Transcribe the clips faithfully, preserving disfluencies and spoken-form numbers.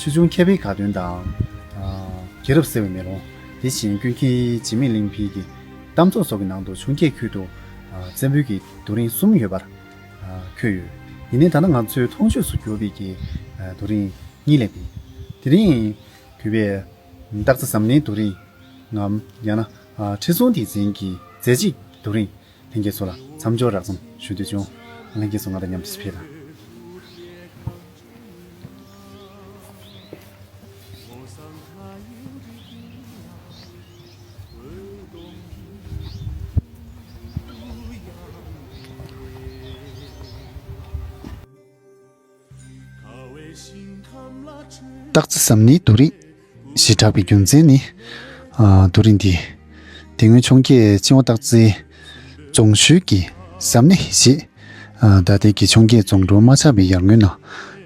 ཆོས་འབྱུང་མཁས་པའི་དགའ་སྟོན་དང་། ཨ། རྒྱལ་རབས་གསལ་བའི་མེ་ལོང་། དེ་བཞིན་ཀུན་མཁྱེན་འཇིགས་མེད་གླིང་པའི་གི་གཏམ་ཚོགས་སོགས་ཀྱི་ནང་དུ་འཕྱོངས་རྒྱས་ཁུལ་དུ། ཨ། བཙན་པོའི་གི་རྡོ་རིང་གསུམ་ཡོད་པར། ཨ། འཁོད་ཡོད། ཡིན་ནའི་ད་ལྟ་ང་ཚོའི་མཐོང་ཆོས་སུ་གྱུར་པའི་གི། ཨ། རྡོ་རིང་གཉིས་ལས་མེད། དེ་རིང་གུས་པས་སྟག་རྩེ་ཟམ་སྣེའི་རྡོ་རིང་ངམ། ཡང་ན། ཨ། ཁྲི་སྲོང་ལྡེ་བཙན་གྱི་མཛད་རྗེས་རྡོ་རིང་། ལྷན་རྒྱས་ཚོ་ལ་མཚམས་སྦྱོར་རགས་ཙམ་ཞུ་འདོད་བྱུང་། ལྷན་རྒྱས་ཚོ་ང་དང་མཉམ་དུ་ཕེབས་དང་། སྟག་རྩེ་ཟམ་སྣེའི་རྡོ་རིང་ཞེས་གྲགས་པའི་རྒྱུ་མཚན་ནི། ཨ། རྡོ་རིང་འདི་དེ་སྔོན་འཕྱོངས་རྒྱས་ཆེན་པོ་སྟག་རྩེའི་རྫོང་ཤུལ་གྱི་ཟམ་སྣེ་ཞེས། ཨ། ད་ལྟའི་གི་འཕྱོངས་རྒྱས་རྫོང་འགྲོ་མ་ཆགས་པའི་ཡར་སྔོན་ན་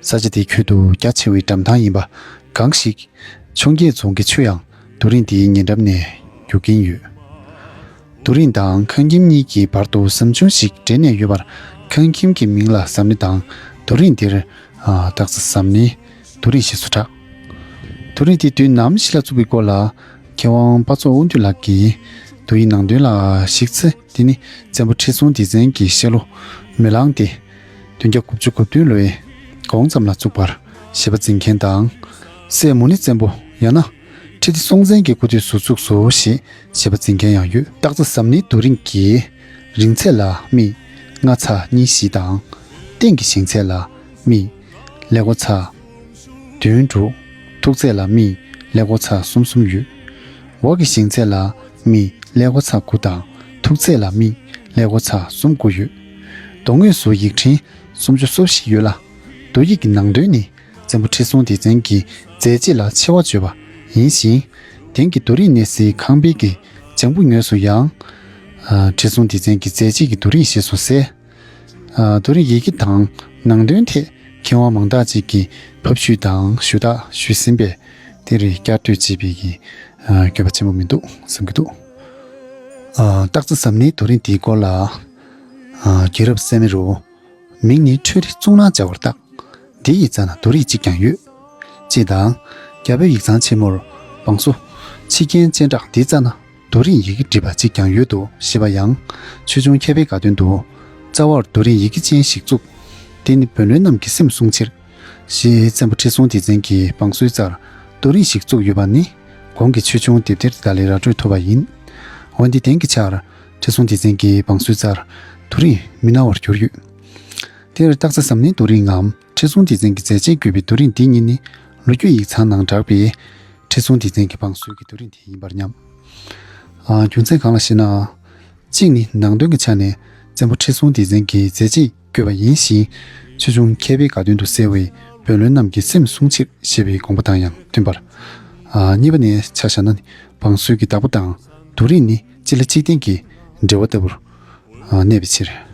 ས་ཆ་དེའི་ཁུལ་དུ་རྒྱ་ཆེ་བའི་འགྲམ་ཐང་ཡིན་པ་གང་ཞིག་འཕྱོངས་རྒྱས་རྫོང་གི་ཆུ་ཡང་རྡོ་རིང་དེའི་ཉེ་འགྲམ་ནས་རྒྱུག་གིན་ཡོད། རྡོ་རིང་དང་ཁང་ཁྱིམ་གཉིས་ཀྱི་བར་དུ་ཟམ་ཆུང་ཞིག་འབྲེལ་ནས་ཡོད་པར། ཁང་ཁྱིམ་གྱི་མིང་ལ་ཟམ་སྣེ་དང་། རྡོ་རིང་འདིར། ཨ། སྟག་རྩེ་ཟམ་སྣེའི་རྡོ་རིང་ཞེས་སུ་གྲགས། རྡོ་རིང་དེ་དུས་ནམ་ཞིག་ལ་བཙུགས་པའི་སྐོར་ལ། མཁས་དབང་དཔའ་མཛངས་དབང་འདུས་ལགས་ཀྱིས་རྡོ་ཡི་ནང་དོན་ལ་གཞིགས་ཚེ། དེ་ནི་བཙན་པོ་ཁྲི་སྲོང་ལྡེ་བཙན་གྱི་བཤད་ལོ་མེ་གླང་སྟེ། བདུན་བརྒྱ་དགུ་བཅུ་གོ་བདུན་ལོའི་གོང་ཙམ་ལ་བཙུགས་པར་བཞེད་པ་འཛིན་མཁན་དང་། སྲས་མུ་ནེ་བཙན་པོ་ཡང་ན་ཁྲི་ལྡེ་སྲོང་བཙན་གྱི་སྐུ་དུས་སུ་བཙུགས་སོ་ཞེས་བཞེད་པ་འཛིན་མཁན་ཡང་ཡོད། སྟག་རྩེ་ཟམ་སྣེའི་རྡོ་རིང་གི་རིང་ཚད་ལ་སྨི་ལྔ་ཚེག་གཉིས་བཞི་དང་། སྟེང་གི་ཞེང་ཚད་ལ་སྨི་ཀླད་ཀོར་ཚེག་བདུན་དྲུག། ཐུག་ཚད་ལ་སྨི་ཀླད་ཀོར་ཚེག་གསུམ་གསུམ་ཡོད། འོག་གི་ཞེང་ཚད་ལ་སྨི་ཀླད་ཀོར་ཚེག་དགུ་དང་། ཐུག་ཚད་ལ་སྨི་ཀླད་ཀོར་ཚེག་གསུམ་དགུ་ཡོད། རྡོ་ངོས་སུ་ཡིག་ཕྲེང་སུམ་ཅུ་སོ་བཞི་ཡོད་ལ། རྡོ་ཡིག་གི་ནང་དོན་ནི་བཙན་པོ་ཁྲི་སྲོང་ལྡེ་བཙན་གྱི་མཛད་རྗེས་ལ་ཆེ་བ་བརྗོད་པ་ཡིན་ཞིང་། དེང་གི་རྡོ་རིང་གནས་སའི་ཁང་པའི་གི་ལྗང་བུ་ངོས་སུ་ཡང་། ཨ། ཁྲི་སྲོང་ལྡེ་བཙན་གྱི་མཛད་རྗེས་ཀྱི་རྡོ་རིང་ཞེས་སུ་གསལ། ཨ། རྡོ་རིང་ཡི་གེ་དང་ནང་དོན་ཐད་མཁས་དབང་མང་དག་ཅིག་གིས་ཕབ་བཤུས་དང་ཞུ་དག་ཞུས་ཟིན་པས། དེར་བསྐྱར་ཟློས་བྱེད་པའི་གི། ཨ། དགོས་པ་ཆེན་པོ་མི་འདུག་བསམ་གྱི་འདུག། ཨ། སྟག་རྩེ་ཟམ་སྣེའི་རྡོ་རིང་དེའི་སྐོར་ལ། ཨ། རྒྱལ་རབས་གསལ་མེ་རུ། མིང་ནི་ཁྲོས་རི་གཙུག་ན་སྦྱར་བར་བཏགས། འདི་ཡི་རྩ་ན་རྡོ་རིང་གཅིག་ཀྱང་ཡོད། ཅེས་དང་། རྒྱ་བོད་ཡིག་ཚང་ཆེན་མོར་བང་སོ་ཕྱི་རྒྱན་སྤྱན་དྲངས་འདིའི་རྩ་ན་རྡོ་རིང་ཡི་གེ་བྲིས་པ་གཅིག་ཀྱང་ཡོད་དོ་ཞེས་པ་ཡང་། ཆོས་འབྱུང་མཁས་པའི་དགའ་སྟོན་དུ། རྩ་བར་རྡོ་རིང་ཡི་གེ་ཅན་ཞིག་བཙུགས། དེ་ནི་བོན་བློན་རྣམས་ཀྱི་སེམས་བསྲུང་ཕྱིར། ཞེས་བཙན་པོ་ཁྲི་སྲོང་ལྡེ་བཙན་གྱི་བང་སོའི་རྩར་རྡོ་རིང་ཞིག་བཙུགས་ཡོད་པ་ནི། གོང་གི་ཆོས་འབྱུང་དེབ་ཐེར་དེ་དག་ལས་ར་སྤྲོད་ཐུབ་པ་ཡིན། འོན་ཏེ་དེང་གི་ཆར་ཁྲི་སྲོང་ལྡེ་བཙན་གྱི་བང་སོའི་རྩར་རྡོ་རིང་མི་སྣང་བར་གྱུར་ཡོད། དེར་སྟག་རྩེ་ཟམ་སྣེའི་རྡོ་རིང་ངམ། ཁྲི་སྲོང་ལྡེ་བཙན་གྱི་མཛད་རྗེས་བཀོད་པའི་རྡོ་རིང་འདི་གཉིས་ནི་ལོ་རྒྱུས་ཡིག་ཚང་ནང་བསྒྲགས་པའི་ཁྲི་སྲོང་ལྡེ་བཙན་གྱི་བང་སོའི་གི་རྡོ་རིང་དེ་ཡིན་པར་སྙམ། ཨ། རྒྱུ་མཚན་གང་ལགས་ཤེ་ན། གཅིག་ནི་ནང་དོན་གྱི་ཆ་ནས་བཙན་པོ་ཁྲི་སྲོང་ལྡེ་བཙན་གྱི་མཛད་རྗེས་བཀོད་པ་ཡིན་ཞིང་། ཆོས་འབྱུང་མཁས་པའི་དགའ་སྟོན་དུ་གསལ་བའི་བོན་བློན་རྣམས་ཀྱི་སེམས་བསྲུང་ཕྱིར་ཞེས་པའི་དགོངས་པ་དང་ཡང་མཐུན་པར། ཨ། གཉིས་པ་ནས་ཆ་བཞག་ན་ནི་བང་སོའི་གི་བདག་པོ་དང་རྡོ་རིང་ནི་གཅིག་ལ་གཅིག་བརྟེན་གྱི་འབྲེལ་བ་ལྟ་བུར། ཨ། གནས་པའི་ཕྱིར།